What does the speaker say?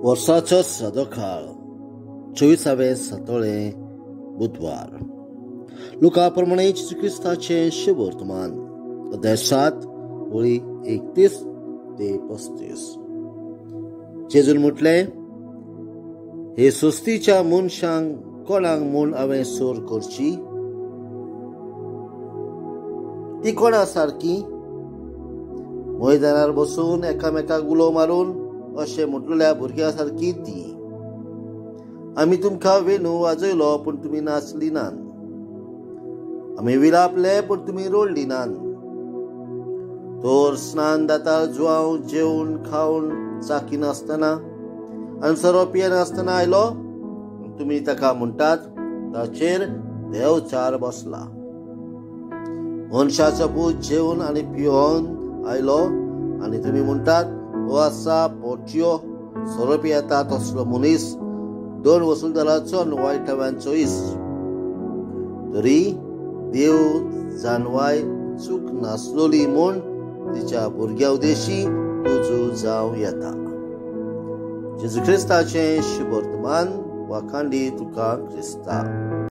वर्साचो सदोकाळ 24वें सतोळें बुधवार. लुका प्रमाणे जेजू क्रिस्ताचें शुभवर्तमान अध्याय 7 ओळी 31 ते 35. जेजून म्हटलें, हे सोस्तीच्या मनशांक कोणाक म्हूण हांवें सोर करची? ती कोणा सारकी? मैदानार बसून एकामेकाक उलो मारून अशें म्हटलेल्या भुरग्यां सारकी ती. आमी तुमकां वेणू वाजयलो पूण तुमी नाचली नात, आमी विलापले पूण तुमी रडली नात. तर स्नान दातार जुवांव जेवन खावन चाकी नासतना आनी सोरो पियेनासतना आयलो, तुमी ताका म्हणटात ताचेर देवचार बसला. मनशाचो पूत जेवन आनी पिवन आयलो आनी तुमी म्हणटात हो आसा पोटयो सोरो पियेता तसलो मनीस, दोन वसुलदाराचो आनी वायटव्यांचो इस. तरी देव जानवाय चूक नासलोली म्हूण तिच्या भुरग्या उदेशी रुजू जावं येता. जेजू क्रिस्ताचें शुभवर्तमान. वाखांडी तुका क्रिस्ता.